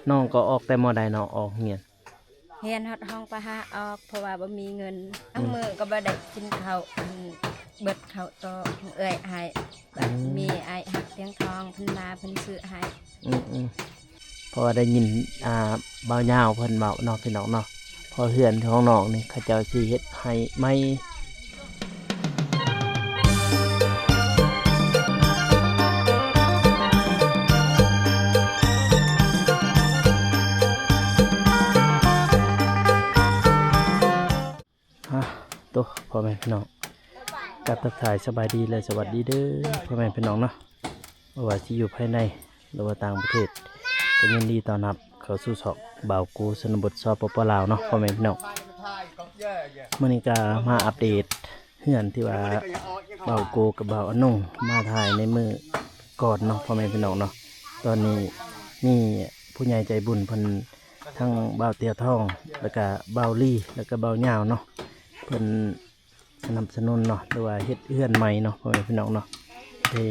ນ້ອງກໍອອກແຕ່ມໍໃດເນາະ ອອກຮຽນ? ຮຽນຮອດຫ້ອງ ປ.ຫ້າ ອອກ ເພາະວ່າບໍ່ມີເງິນ ອືມ ບາງມື້ກໍບໍ່ໄດ້ກິນເຂົ້າ ອັນ ເບິດເຂົ້າຕໍ່ເອື້ອຍໃຫ້ ບາດ ອືມ ມີອ້າຍຮັກພຽງທອງເພິ່ນມາ ເພິ່ນຊື້ໃຫ້. ອືມໆ ເພາະວ່າໄດ້ຍິນ ອ່າ ບ່າວຍາວເພິ່ນເວົ້າເນາະ ພີ່ນ້ອງເນາະ ເພາະເຮືອນຂອງນ້ອງນີ້ ເຂົາເຈົ້າຊິເຮັດໃຫ້ໃໝ່. ອາ ໂຕ ພໍ່ແມ່ພີ່ນ້ອງ ກັບທັກທາຍສະບາຍດີ ແລະ ສະຫວັດດີເດີ ພໍ່ແມ່ພີ່ນ້ອງເນາະ ບໍ່ວ່າຊິຢູ່ພາຍໃນ ຫຼືວ່າຕ່າງປະເທດ ກໍຍິນດີຕ້ອນຮັບເຂົ້າສູ່ຊ່ອງບ່າວໂກ ຊົນນະບົດ ສປປ ລາວ ເນາະ ພໍ່ແມ່ພີ່ນ້ອງ. ມື້ນີ້ກໍມາອັບເດດເຮືອນທີ່ວ່າບ່າວໂກກັບບ່າວອານົງມາຖ່າຍໃນມື້ກ່ອນເນາະ ພໍ່ແມ່ພີ່ນ້ອງເນາະ. ຕອນນີ້ມີຜູ້ໃຫຍ່ໃຈບຸນເພິ່ນ ທັງບ່າວເຕ້ຍທອງ ແລ້ວກະບ່າວລີ ແລ້ວກະບ່າວຍາວເນາະ ເພິ່ນ ສະໜັບສະໜູນເນາະ ຫຼືວ່າເຮັດເຮືອນໃໝ່ເນາະ ພໍ່ແມ່ພີ່ນ້ອງເນາະ ໃຫ້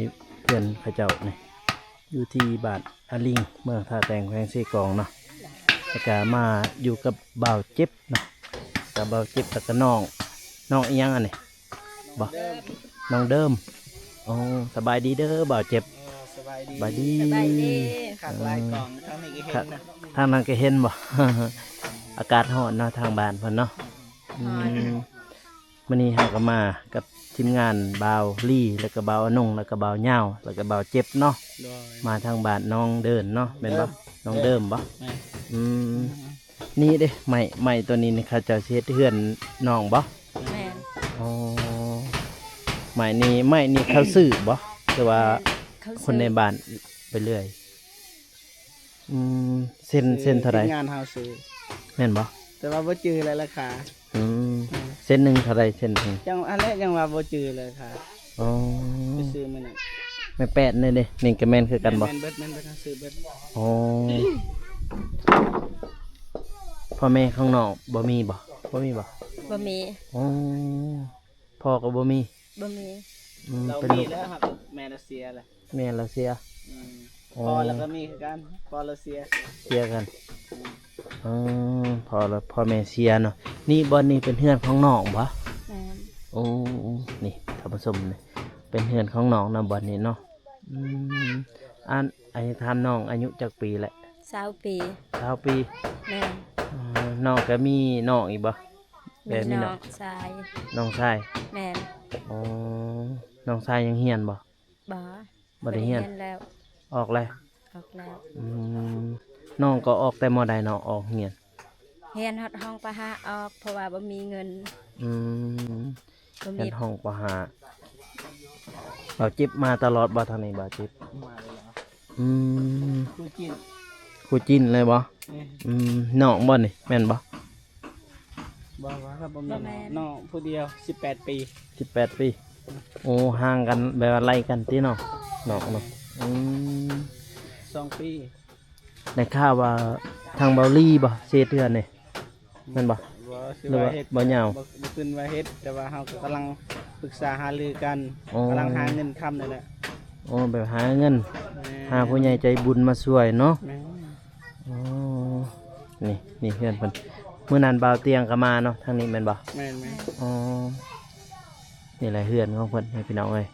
ເພື່ອນເຂົາເຈົ້ານີ້ ຢູ່ທີ່ບ້ານອາລິງ ເມືອງທ່າແຕງ ແຂວງເຊກອງເນາະ ແລ້ວກະມາຢູ່ກັບບ່າວເຈັບເນາະ ກັບບ່າວເຈັບ ແລ້ວກະນ້ອງ ນ້ອງອີ່ຫຍັງອັນນີ້ ບໍ່ ນ້ອງເດີມ. ໂອ້ ສະບາຍດີເດີບ່າວເຈັບ. ເອີ ສະບາຍດີ ສະບາຍດີ ສະບາຍດີ. ຄັກຫຼາຍ ເອີ ກ້ອງທາງນີ້ກໍເຫັນນະ ທາງນັ້ນກໍເຫັນບໍ່? ອາກາດຮ້ອນເນາະ ທາງບ້ານເພິ່ນເນາະ. ອືມ ມື້ນີ້ເຮົາກໍມາກັບທີມງານບ່າວລີ ແລ້ວກໍບ່າວອານົງ ແລ້ວກໍບ່າວຍາວ ແລ້ວກໍບ່າວເຈັບເນາະ ໂດຍ ມາທາງບ້ານໜອງເດີນເນາະ ແມ່ນບໍ່? ເດີມ ໜອງເດີມບໍ່? ແມ່ນ. ອືມ ອືມ ນີ້ເດ້ ໄມ້ ໄມ້ຕົວນີ້ນີ້ ເຂົາເຈົ້າຊິເຮັດເຮືອນນ້ອງບໍ່? ແມ່ນ. ອໍ ໄມ້ນີ້ ໄມ້ນີ້ເຂົາຊື້ບໍ່ ຫຼືວ່າ ແມ່ນ ເຂົາຊື້ ຄົນໃນບ້ານໄປເລື່ອຍ? ອືມ ເຊັນ ເຊັນເທົ່າໃດ? ທີມງານເຮົາຊື້ ແມ່ນບໍ່? ແຕ່ວ່າບໍ່ຈື່ແລ້ວລາຄາ. ອືມ ເຊັນໜຶ່ງເທົ່າໃດ ເຊັນໜຶ່ງ? ຈັ່ງ ອັນແລະ ຍັງວ່າບໍ່ຈື່ເລີຍຄ່ະ. ອໍ ໄປຊື້ມື້ນັ້ນ. ໄມ້ແປດນີ້ເດ້ ນີ້ກໍແມ່ນຄືກັນບໍ່? ແມ່ນເບິດ ແມ່ນເບິດ ເຮົາຊື້ເບິດ. ອໍ ພໍ່ແມ່ຂ້າງນອກບໍ່ມີບໍ່? ບໍ່ມີບໍ່? ບໍ່ມີ. ອໍ ພໍ່ກໍບໍ່ມີ? ບໍ່ມີ. ອືມ ເປັນລູກ ມີແລ້ວ ແມ່ລາວເສຍແລ້ວ. ແມ່ລາວເສຍ. ອືມ ອໍ ພໍ່ລາວກໍມີຄືກັນ ພໍ່ລາວເສຍ ເສຍກັນ. ອືມ ອືມ ພໍ່ລາວ ພໍ່ແມ່ເສຍເນາະ. ນີ້ບ່ອນນີ້ເປັນເຮືອນຂອງນ້ອງບໍ່? ແມ່ນ. ໂອ້ ນີ້ທ່ານຜູ້ຊົມ ນີ້ເປັນເຮືອນຂອງນ້ອງນະ ບ່ອນນີ້ເນາະ. ອືມ ອັນ ອັນນີ້ຖາມນ້ອງອາຍຸຈັກປີແຫຼະ? ຊາວປີ. ຊາວປີ. ແມ່ນ. ອໍ ນ້ອງກໍມີນ້ອງອີກບໍ່? ແບບມີນ້ອງຊາຍ. ນ້ອງຊາຍ. ແມ່ນ. ອໍ ນ້ອງຊາຍຍັງຮຽນບໍ່? ບໍ່ ບໍ່ໄດ້ຮຽນ. ບໍ່ໄດ້ຮຽນແລ້ວ. ອອກແລ້ວ? ອອກແລ້ວ. ອືມ ນ້ອງກໍອອກແຕ່ມໍໃດເນາະ ອອກຮຽນ? ຮຽນຮອດຫ້ອງ ປ.ຫ້າ ອອກ ເພາະວ່າບໍ່ມີເງິນ. ອືມ ບໍ່ມີ ຮຽນຫ້ອງ ປ.ຫ້າ. ບ່າວເຈັບມາຕະຫຼອດບໍ່ທາງນີ້ ບ່າວເຈັບ? ມາຕະຫຼອດ. ອືມ ຄູ່ຈິ້ນ ຄູ່ຈິ້ນເລີຍບໍ່? ແມ່ນ. ອືມ ນ້ອງບໍ່ນີ້ ແມ່ນບໍ່? ບໍ່ ບໍ່ ບໍ່ແມ່ນ ບໍ່ແມ່ນ ນ້ອງຜູ້ດຽວ ສິບແປດປີ. ສິບແປດປີ. ໂອ້ ຫ່າງກັນ ແບບວ່າໄລ່ກັນຕິເນາະ ນ້ອງເນາະ. ອືມ ສອງປີ. ໄດ້ຂ່າວວ່າທາງເບົາຫຼີບໍ່ ເສຍເທື່ອນີ້ ແມ່ນບໍ່? ບໍ່ ຄືວ່າເຮັດ ບໍ່ຍາວ ບໍ່ ບໍ່ຂຶ້ນວ່າເຮັດ ແຕ່ວ່າເຮົາກໍກຳລັງປຶກສາຫາລືກັນ. ອໍ ກຳລັງຫາເງິນທຳນີ້ແຫຼະ. ອໍ ແບບຫາເງິນ. ແມ່ນ. ຫາຜູ້ໃຫຍ່ໃຈບຸນມາຊ່ວຍເນາະ. ແມ່ນ. ອໍ ນີ້ ນີ້ເຮືອນເພິ່ນ. ມື້ນັ້ນບ່າວຕຽງກໍມາເນາະ ທາງນີ້ແມ່ນບໍ່? ແມ່ນໆ. ອໍ ນີ້ແຫຼະເຮືອນຂອງເພິ່ນ ພີ່ນ້ອງເອີຍ.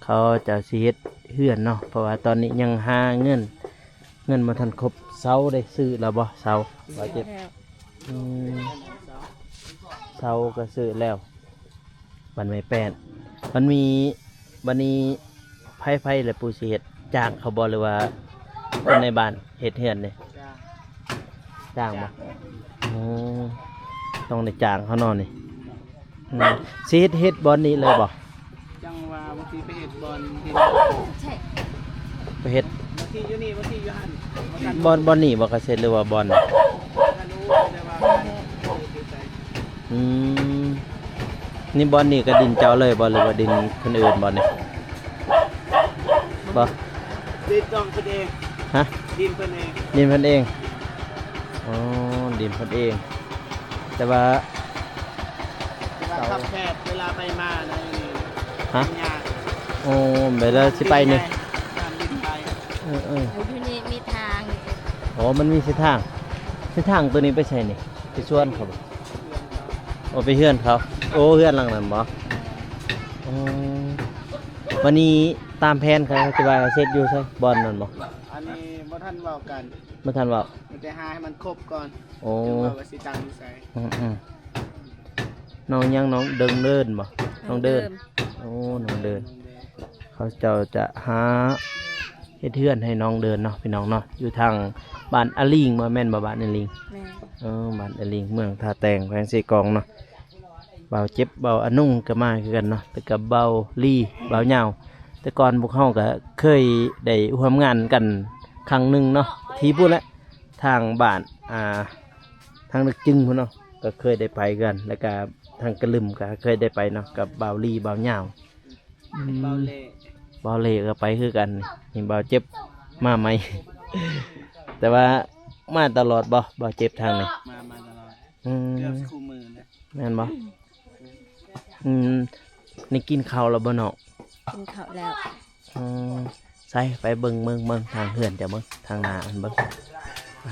ເຂົາເຈົ້າຊິເຮັດເຮືອນເນາະ ເພາະວ່າຕອນນີ້ຍັງຫາເງິນ ເງິນບໍ່ທັນຄົບ. ເສົາໄດ້ຊື້ແລ້ວບໍ່? ເສົາ ບ່າວເຈັບ. ອືມ ເສົາກໍຊື້ແລ້ວ. ບັນໄມ້ແປດ ມັນມີ ບັດນີ້ໃຜ ໃຜລະປູຊິເຮັດ ຈ້າງເຂົາບໍ່ ຫຼືວ່າຄົນໃນບ້ານເຮັດເຮືອນນີ້? ຈ້າງ. ຈ້າງບໍ່? ຈ້າງ. ໂອ້ ຕ້ອງໄດ້ຈ້າງເຂົາເນາະນີ້. ອືມ ຊິເຮັດ ເຮັດບ່ອນນີ້ເລີຍບໍ່? ຈັ່ງວ່າບາງທີໄປເຮັດບ່ອນທີ່ ໄປເຮັດ ບາງທີຢູ່ນີ້ ບາງທີຢູ່ຫັ້ນ. ບ່ອນ ບ່ອນນີ້ບໍ່ ກະເສັດ ຫຼືວ່າບ່ອນ ບໍ່ທັນຮູ້ ແຕ່ວ່າ ອືມ ນີ້ບ່ອນນີ້ກໍດິນເຈົ້າເລີຍບໍ່ ຫຼືວ່າດິນຄົນອື່ນບ່ອນນີ້? ບໍ່ ດິນຂອງເພິ່ນເອງ. ຮະ? ດິນເພິ່ນເອງ. ດິນເພິ່ນເອງ. ອໍ ດິນເພິ່ນເອງ ແຕ່ວ່າ ແຕ່ວ່າຂັບແຄບ ເວລາໄປມານະ. ຮະ? ມັນຍາກ. ໂອ້ ເວລາຊິໄປນີ້ ເອີໆ ຢູ່ນີ້ມີທາງ ອໍ ມັນມີເສັ້ນທາງ ເສັ້ນທາງໂຕນີ້ໄປໃສນີ້? ໄປສວນເຂົາບໍ່? ໂອ້ ໄປເຮືອນເຂົາ. ໂອ້ ເຮືອນຫຼັງນັ້ນບໍ່? ອໍ ວັນນີ້ຕາມແຜນເຂົາຊິວ່າເຮັດຢູ່ໃສ? ບ່ອນນັ້ນບໍ່? ອັນນີ້ບໍ່ທັນເວົ້າກັນ ບໍ່ທັນເວົ້າ ມີແຕ່ຫາໃຫ້ມັນຄົບກ່ອນ ໂອ້ ຈຶ່ງວ່າວ່າຊິຕັ້ງຢູ່ໃສ. ອືມໆ ນ້ອງຫຍັງ? ນ້ອງເດີນບໍ່? ນ້ອງເດີນ ນ້ອງເດີນ ໂອ້ ນ້ອງເດີນ ນ້ອງເດີນ ເຂົາເຈົ້າຈະຫາເຮັດເຮືອນໃຫ້ນ້ອງເດີນເນາະ ພີ່ນ້ອງເນາະ ຢູ່ທາງບ້ານອາລິງບໍ່? ແມ່ນບໍ່? ບ້ານອາລິງ ແມ່ນ ເອີ ບ້ານອາລິງ ເມືອງທ່າແຕງ ແຂວງເຊກອງເນາະ. ບ່າວເຈັບ ບ່າວອານຸງກໍມາຄືກັນເນາະ ແລ້ວກໍບ່າວລີ ບ່າວຍາວ ແຕ່ກ່ອນພວກເຮົາກໍເຄີຍໄດ້ຮ່ວມງານກັນຄັ້ງໜຶ່ງເນາະ ທີ່ພຸ້ນແຫຼະ ທາງບ້ານ ອ່າ ທາງເລິກຈຶງພຸ້ນເນາະ ກໍເຄີຍໄດ້ໄປກັນ ແລ້ວກໍທາງກະລຶມກໍເຄີຍໄດ້ໄປເນາະ ກັບບ່າວລີ ບ່າວຍາວ ອືມ ບ່າວເລ່ ບ່າວເລ່ກໍໄປຄືກັນ. ນີ້ບ່າວເຈັບມາໃໝ່ ແຕ່ວ່າມາຕະຫຼອດບໍ່ ບ່າວເຈັບທາງນີ້? ມາ ມາຕະຫຼອດ ອືມ ເກືອບຄູ່ມື້ແຫຼະ ແມ່ນບໍ່? ອືມ ນີ້ກິນເຂົ້າແລ້ວບໍ່ນ້ອງ? ກິນເຂົ້າແລ້ວ. ອືມ ໃສ ໄປເບິ່ງ ເບິ່ງ ເບິ່ງທາງເຮືອນເຈົ້າ ເບິ່ງທາງໜ້າມັນ ເບິ່ງ ໄປ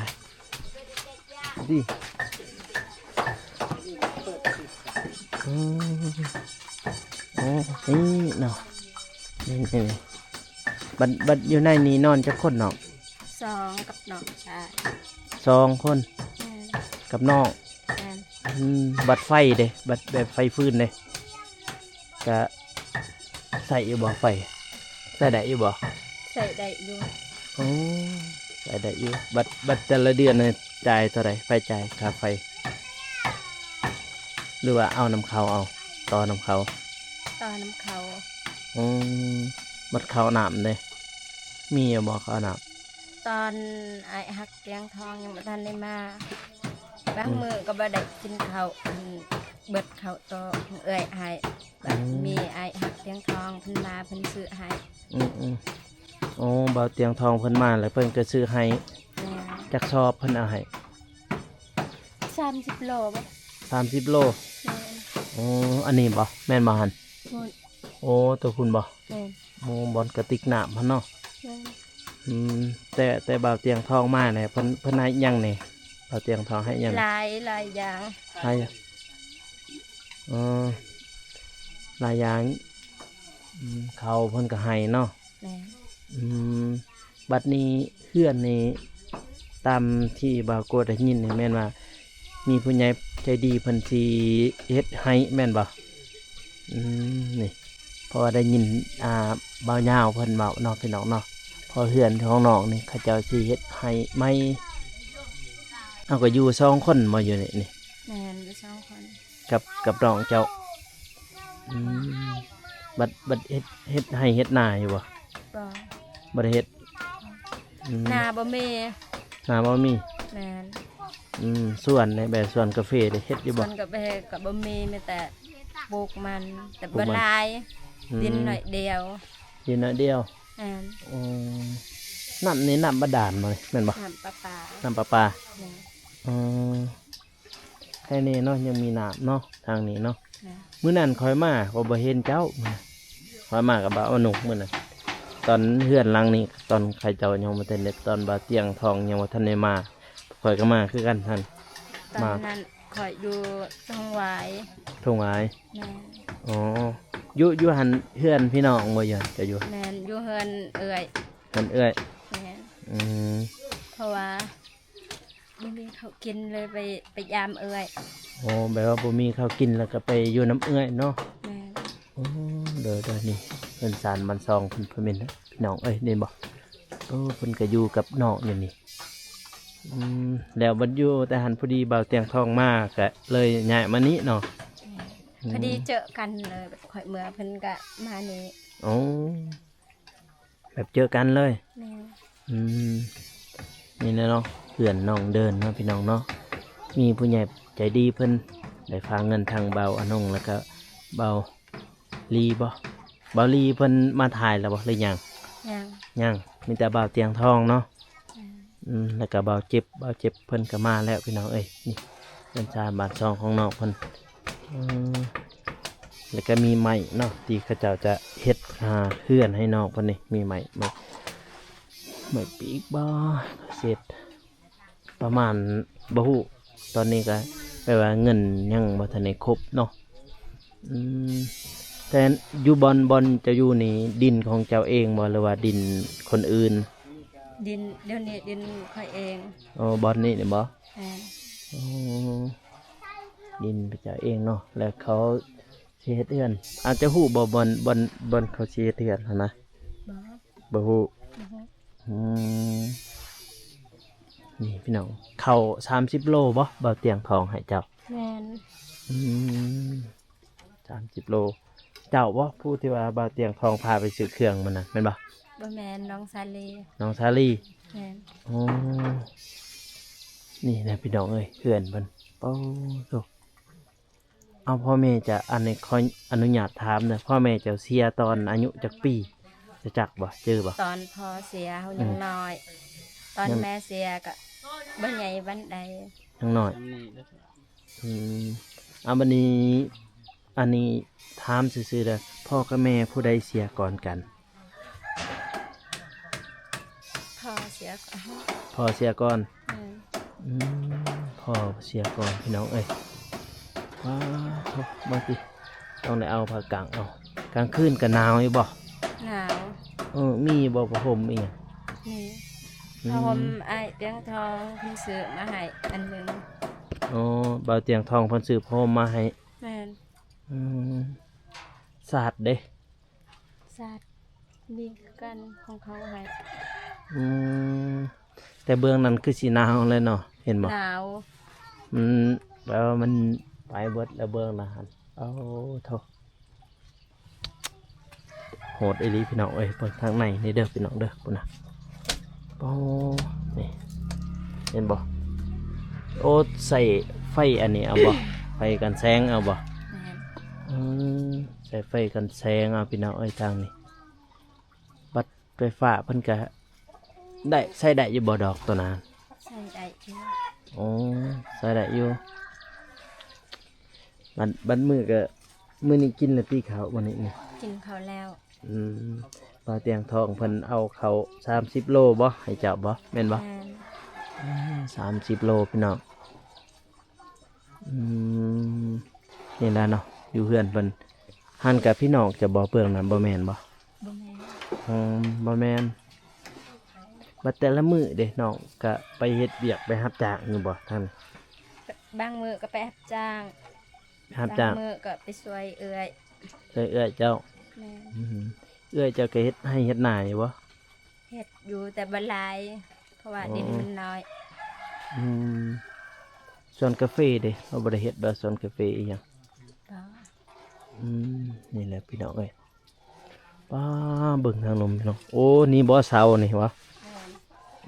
ດີ ອືມ ໂອ້ ນີ້ເນາະ ນີ້ ນີ້ ບັດ ບັດຢູ່ໃນນີ້ນອນຈັກຄົນນ້ອງ? ສອງ ກັບນ້ອງຊາຍ ສອງຄົນ ແມ່ນ ກັບນ້ອງ ແມ່ນ ອືມ ບັດໄຟເດ ບັດແບບໄຟຟືນເດ ກະໃຊ້ຢູ່ບໍ່ໄຟ? ໃຊ້ໄດ້ຢູ່ບໍ່? ໃຊ້ໄດ້ຢູ່. ໂອ້ ໃຊ້ໄດ້ຢູ່. ບັດ ບັດແຕ່ລະເດືອນນີ້ຈ່າຍເທົ່າໃດ? ໄຟ ຈ່າຍຄ່າໄຟ ຫຼືວ່າເອົານຳເຂົາເອົາ? ຕໍ່ນຳເຂົາ ຕໍ່ນຳເຂົາ. ອືມ ບັດເຂົ້ານ້ຳເດ ມີຢູ່ບໍ່ເຂົ້ານ້ຳ? ຕອນອ້າຍຮັກຕຽງທອງຍັງບໍ່ທັນໄດ້ມາ ບາງ ອືມ ມື້ກໍບໍ່ໄດ້ກິນເຂົ້າ ອັນ ເບິດເຂົ້າຕໍ່ເອື້ອຍອ້າຍ ແບບ ອືມ ມີອ້າຍຮັກຕຽງທອງເພິ່ນມາ ເພິ່ນຊື້ໃຫ້. ອືມໆ ໂອ້ ບ່າວຕຽງທອງເພິ່ນມາແລ້ວເພິ່ນກໍຊື້ໃຫ້. ແມ່ນ. ຈັກສອບເພິ່ນເອົາໃຫ້? ສາມສິບໂລບໍ່? ສາມສິບໂລ. ແມ່ນ. ໂອ້ ອັນນີ້ບໍ່? ແມ່ນບໍ່ຫັ້ນ? ພຸ້ນ. ໂອ້ ໂຕພຸ້ນບໍ່? ແມ່ນ. ໂອ້ ບ່ອນກະຕິກນ້ຳຫັ້ນເນາະ. ແມ່ນ. ອືມ ແຕ່ ແຕ່ບ່າວຕຽງທອງມາແຫຼະ ເພິ່ນ ເພິ່ນໃຫ້ຫຍັງແດ່? ບ່າວຕຽງທອງໃຫ້ຫຍັງ? ຫຼາຍ ຫຼາຍຢ່າງ. ໃຫ້ ເອີ ຫຼາຍຢ່າງ. ອືມ ເຂົ້າເພິ່ນກໍໃຫ້ເນາະ. ແມ່ນ. ອືມ ບັດນີ້ເຮືອນນີ້ ຕາມທີ່ບ່າວໂກດໄດ້ຍິນນີ້ແມ່ນວ່າ ມີຜູ້ໃຫຍ່ໃຈດີເພິ່ນຊິເຮັດໃຫ້ແມ່ນບໍ່? ອືມ ນີ້ ເພາະວ່າໄດ້ຍິນ ອ່າ ບ່າວຍາວເພິ່ນເວົ້າເນາະ ພີ່ນ້ອງເນາະ ເພາະເຮືອນຂອງນ້ອງນີ້ເຂົາເຈົ້າຊິເຮັດໃຫ້ໃໝ່. ເອົາ ກໍຢູ່ສອງຄົນບໍ່ ຢູ່ນີ້? ແມ່ນ ຢູ່ສອງຄົນ. ກັບ ກັບນ້ອງເຈົ້າ. ອືມ ບັດ ບັດເຮັດ ເຮັດໄຮ່ເຮັດນາຢູ່ບໍ່? ບໍ່ ບໍ່ໄດ້ເຮັດ. ອືມ ນາບໍ່ມີ. ນາບໍ່ມີ. ແມ່ນ. ອືມ ສວນເດ ແບບສວນກາເຟເດ ເຮັດຢູ່ບໍ່? ສວນກາເຟກໍບໍ່ມີ ມີແຕ່ປູກມັນ ແຕ່ບໍ່ຫຼາຍ. ອືມ ດິນໜ້ອຍດຽວ. ດິນໜ້ອຍດຽວ. ແມ່ນ. ອືມ ນ້ຳນີ້ນ້ຳບາດານບໍ່ ແມ່ນບໍ່? ນ້ຳປະປາ. ນ້ຳປະປາ. ແມ່ນ. ອືມ ແຖວນີ້ເນາະ ຍັງມີນ້ຳເນາະ ທາງນີ້ເນາະ. ແມ່ນ. ມື້ນັ້ນຂ້ອຍມາ ຂ້ອຍບໍ່ເຫັນເຈົ້າ. ຂ້ອຍມາກັບບ່າວອະນຸກມື້ນັ້ນ ຕອນເຮືອນຫຼັງນີ້ ຕອນເຂົາເຈົ້າຍັງບໍ່ທັນໄດ້ ຕອນບ່າວຕຽງທອງຍັງບໍ່ທັນໄດ້ມາ ຂ້ອຍກໍມາຄືກັນຫັ້ນ. ຕອນນັ້ນຂ້ອຍຢູ່ທົ່ງຫວາຍ. ທົ່ງຫວາຍ. ແມ່ນ. ອໍ ຢູ່ ຢູ່ຫັ້ນເຮືອນພີ່ນ້ອງບໍ່? ຢູ່ຫັ້ນ ເຈົ້າຢູ່? ແມ່ນ ຢູ່ເຮືອນເອື້ອຍ. ເຮືອນເອື້ອຍ. ແມ່ນ. ອືມ ເພາະວ່າ ບໍ່ມີເຂົ້າກິນ ເລີຍໄປ ໄປຢາມເອື້ອຍ. ໂອ້ ແບບວ່າບໍ່ມີເຂົ້າກິນ ແລ້ວກໍໄປຢູ່ນຳເອື້ອຍເນາະ. ແມ່ນ. ໂອ້ ໂດຍໆ ນີ້ເຮືອນຊານບ້ານຊ່ອງເພິ່ນ ເພິ່ນແມ່ນພີ່ນ້ອງເອີຍ ເຫັນບໍ່? ໂອ້ ເພິ່ນກໍຢູ່ກັບນ້ອງຢູ່ນີ້. ອືມ ແລ້ວບັດຢູ່ແຕ່ຫັ້ນ ພໍດີບ່າວຕຽງທອງມາ ກໍເລີຍຍ້າຍມານີ້ເນາະ. ແມ່ນ. ອືມ ພໍດີເຈີກັນເລີຍ ຂ້ອຍເມືອ ເພິ່ນກໍມານີ້. ໂອ້ ແບບເຈີກັນເລີຍ. ແມ່ນ. ອືມ ນີ້ແຫຼະເນາະ ເຮືອນນ້ອງເດີນເນາະ ພີ່ນ້ອງເນາະ ມີຜູ້ໃຫຍ່ໃຈດີເພິ່ນໄດ້ຝາກເງິນທາງບ່າວອະນົງ ແລ້ວກໍບ່າວລີບໍ? ບ່າວລີເພິ່ນມາຖ່າຍແລ້ວບໍ ຫຼືຍັງ? ຍັງ. ຍັງ ມີແຕ່ບ່າວຕຽງທອງເນາະ. ອືມ ອືມ ແລ້ວກໍບ່າວເຈັບ ບ່າວເຈັບເພິ່ນກໍມາແລ້ວ ພີ່ນ້ອງເອີຍ. ນີ້ເຮືອນຊານບ້ານຊ່ອງຂອງນ້ອງເພິ່ນ. ອືມ ແລ້ວກໍມີໄມ້ເນາະ ທີ່ເຂົາເຈົ້າຈະເຮັດ ອ່າ ເຮືອນໃຫ້ນ້ອງເພິ່ນນີ້ ມີໄມ້ ໄມ້ ໄມ້ປີກບໍ ເສດ ປະມານ ບໍ່ຮູ້ ຕອນນີ້ກໍແປວ່າເງິນຍັງບໍ່ທັນໄດ້ຄົບເນາະ. ອືມ ແຕ່ຢູ່ບ່ອນ ບ່ອນເຈົ້າຢູ່ນີ້ ດິນຂອງເຈົ້າເອງບໍ່ ຫຼືວ່າດິນຄົນອື່ນ? ດິນ ດຽວນີ້ດິນຂ້ອຍເອງ. ອໍ ບ່ອນນີ້ນີ້ບໍ່? ແມ່ນ. ອໍ ດິນເຈົ້າເອງເນາະ ແລ້ວເຂົາຊິເຮັດເຮືອນ. ອາດຈະຮູ້ບໍ່ ບ່ອນ ບ່ອນ ບ່ອນເຂົາຊິເຮັດເຮືອນຫັ້ນນະ? ບໍ່ ບໍ່ຮູ້. ບໍ່ຮູ້. ອືມ ນີ້ພີ່ນ້ອງ ເຂົ້າສາມສິບໂລບໍ່ ບ່າວຕຽງທອງໃຫ້ເຈົ້າ? ແມ່ນ. ອືມ ສາມສິບໂລ. ເຈົ້າບໍ່ ຜູ້ທີ່ວ່າບ່າວຕຽງທອງພາໄປຊື້ເຄື່ອງມື້ນັ້ນ ແມ່ນບໍ່? ບໍ່ແມ່ນ ນ້ອງສາລີ. ນ້ອງສາລີ. ແມ່ນ. ອໍ ນີ້ນະພີ່ນ້ອງເອີຍ ເຮືອນເພິ່ນ. ໂອ້ໂຕ ເອົາ ພໍ່ແມ່ຈະ ອັນນີ້ຂໍອະນຸຍາດຖາມເດີ ພໍ່ແມ່ເຈົ້າເສຍຕອນອາຍຸຈັກປີ? ຈະຈັກບໍ່ ຈື່ບໍ່? ຕອນພໍ່ເສຍເຮົາຍັງ ອືມ ນ້ອຍ ຕອນ ຍັງ ແມ່ເສຍກໍບໍ່ໃຫຍ່ປານໃດ ຍັງນ້ອຍ. ອືມ ເອົາ ບັດນີ້ ອັນນີ້ຖາມຊື່ໆເດີ ພໍ່ກັບແມ່ຜູ້ໃດເສຍກ່ອນກັນ? ພໍ່ເສຍກ່ອນ. ພໍ່ເສຍກ່ອນ. ແມ່ນ. ອືມ ພໍ່ເສຍກ່ອນພີ່ນ້ອງເອີຍ. ວ້າໂທ້ ມາຕິ ຕ້ອງໄດ້ເອົາຜ້າກັງເອົາ. ກາງຄືນກໍໜາວຢູ່ບໍ່? ໜາວ. ເອີ ມີບໍ່ຜ້າຫົ່ມອີ່ຫຍັງ? ມີ. ອືມ ຜ້າຫົ່ມອ້າຍຕຽງທອງເພິ່ນຊື້ມາໃຫ້ອັນໜຶ່ງ. ອໍ ບ່າວຕຽງທອງເພິ່ນຊື້ຜ້າຫົ່ມມາໃຫ້. ແມ່ນ. ອືມ ສາດເດ້? ສາດ ມີຄືກັນ ຂອງເຂົາໃຫ້. ອືມ ແຕ່ເບື້ອງນັ້ນຄືຊິໜາວແລ້ວເນາະ ເຫັນບໍ່? ໜາວ. ມັນແບບວ່າມັນໄປເບິດແລ້ວເບື້ອງນັ້ນຫັ້ນ. ໂອ້ໂທ້ ໂຫດອີ່ຫຼີພີ່ນ້ອງເອີຍ. ເບິ່ງທາງໃນນີ້ເດີພີ່ນ້ອງເດີ ພຸ້ນນະ. ໂອ້ ນີ້ ເຫັນບໍ່? ໂອ້ ໃສ່ໄຟອັນນີ້ເອົາບໍ່? ໄຟກັນແສງເອົາບໍ່? ແມ່ນ. ອືມ ໃສ່ໄຟກັນແສງເອົາພີ່ນ້ອງເອີຍ ທາງນີ້. ບັດໄຟຟ້າເພິ່ນກະໄດ້ ໃຊ້ໄດ້ຢູ່ບໍ່ດອກໂຕນັ້ນ? ໃຊ້ໄດ້ຢູ່. ອໍ ໃຊ້ໄດ້ຢູ່. ບັດ ບັດມື້ກະ ມື້ນີ້ກິນແລ້ວຕິເຂົ້າ ມື້ນີ້ນີ້? ກິນເຂົ້າແລ້ວ. ອືມ ບ່າວຕຽງທອງເພິ່ນເອົາເຂົ້າສາມສິບໂລບໍ່ ໃຫ້ເຈົ້າບໍ່ ແມ່ນບໍ່? ແມ່ນ. ອືມ ສາມສິບໂລພີ່ນ້ອງ. ອືມ ນີ້ລະເນາະ ຢູ່ເຮືອນເພິ່ນ. ຫັ້ນກະພີ່ນ້ອງຈະບໍ່ ເບື້ອງນັ້ນບໍ່ແມ່ນບໍ່? ບໍ່ແມ່ນ. ອືມ ບໍ່ແມ່ນ. ບັດແຕ່ລະມື້ເດ ນ້ອງກະໄປເຮັດວຽກ ໄປຮັບຈ້າງຢູ່ບໍ່ທາງນີ້? ບາງມື້ກໍໄປຮັບຈ້າງ. ຮັບຈ້າງ. ບາງມື້ກໍໄປຊ່ວຍເອື້ອຍ. ຊ່ວຍເອື້ອຍເຈົ້າ. ແມ່ນ. ອືມ ເອື້ອຍເຈົ້າກໍເຮັດໄຮ່ເຮັດນາຢູ່ບໍ່? ເຮັດຢູ່ ແຕ່ບໍ່ຫຼາຍ ເພາະວ່າ ອໍ ດິນມັນນ້ອຍ. ອືມ ສວນກາເຟເດ ເຮົາບໍ່ໄດ້ເຮັດບໍ່ ສວນກາເຟອີ່ຫຍັງ? ບໍ່. ອືມ ນີ້ແຫຼະພີ່ນ້ອງເອີຍ. ປ້າ ເບິ່ງທາງລຸ່ມພີ່ນ້ອງ. ໂອ້ ນີ້ບໍ່ເສົານີ້ຫວາ? ແມ່ນ.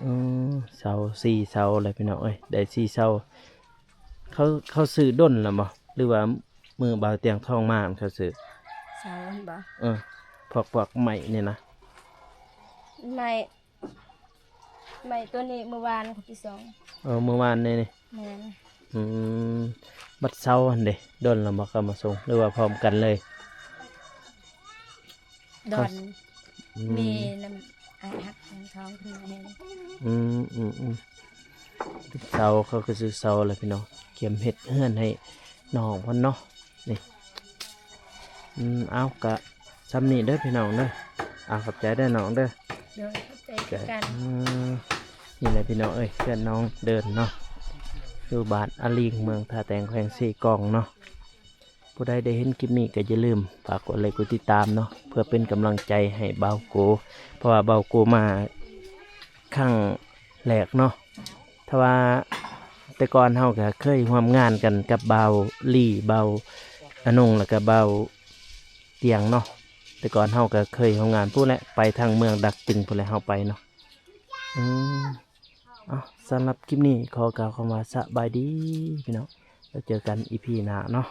ເອີ ເສົາ ສີ່ເສົາແຫຼະພີ່ນ້ອງເອີຍ ໄດ້ສີ່ເສົາ. ເຂົາ ເຂົາຊື້ດົນແລ້ວບໍ່ ຫຼືວ່າມື້ບ່າວຕຽງທອງມາຫັ້ນເຂົາຊື້? ເສົາຫັ້ນບໍ່? ເອີ ພວກ ພວກໄມ້ນີ້ນະ? ໄມ້ ໄມ້ໂຕນີ້ມື້ວານເຂົາໄປສ່ອງ. ເອີ ມື້ວານນີ້ນີ້. ແມ່ນ. ອືມ ບັດເສົາຫັ້ນເດ ດົນແລ້ວບໍ່ເຂົາມາສົ່ງ ຫຼືວ່າພ້ອມກັນເລີຍ? ດອນ. ອືມ ມີນຳອ້າຍຮັກຂອງເຂົາເພິ່ນເຮັດ. ອືມ ອືມ ອືມ ເສົາ ເຂົາກໍຊື້ເສົາແຫຼະພີ່ນ້ອງ ກຽມເຮັດເຮືອນໃຫ້ນ້ອງເພິ່ນເນາະ. ນີ້ ອືມ ເອົາ ກະຊ່ຳນີ້ເດີພີ່ນ້ອງເດີ. ເອົາ ຂອບໃຈເດີນ້ອງເດີ. ໂດຍ ຂອບໃຈຄືກັນ. ເອີ ນີ້ແຫຼະພີ່ນ້ອງເອີຍ ເຮືອນນ້ອງເດີນເນາະ ຢູ່ບ້ານອາລີງ ເມືອງທ່າແຕງ ແຂວງເຊກອງເນາະ. ຜູ້ໃດໄດ້ເຫັນຄລິບນີ້ກໍຢ່າລືມຝາກກົດໄລກົດຕິດຕາມເນາະ ເພື່ອເປັນກຳລັງໃຈໃຫ້ບ່າວໂກ ເພາະວ່າບ່າວໂກມາຄັ້ງແລກເນາະ. ຖ້າວ່າແຕ່ກ່ອນເຮົາກໍເຄີຍຮ່ວມງານກັນກັບບ່າວລີ ບ່າວອານົງ ແລ້ວກໍບ່າວຕຽງເນາະ. ແຕ່ກ່ອນເຮົາກໍເຄີຍຮ່ວມງານພຸ້ນແຫຼະ ໄປທາງເມືອງດາກຈຶງພຸ້ນແຫຼະ ເຮົາໄປເນາະ. ອືມ ເອົາ ສຳລັບຄລິບນີ້ຂໍກ່າວຄຳວ່າສະບາຍດີພີ່ນ້ອງ ແລ້ວເຈີກັນອີພີໜ້າເນາະ.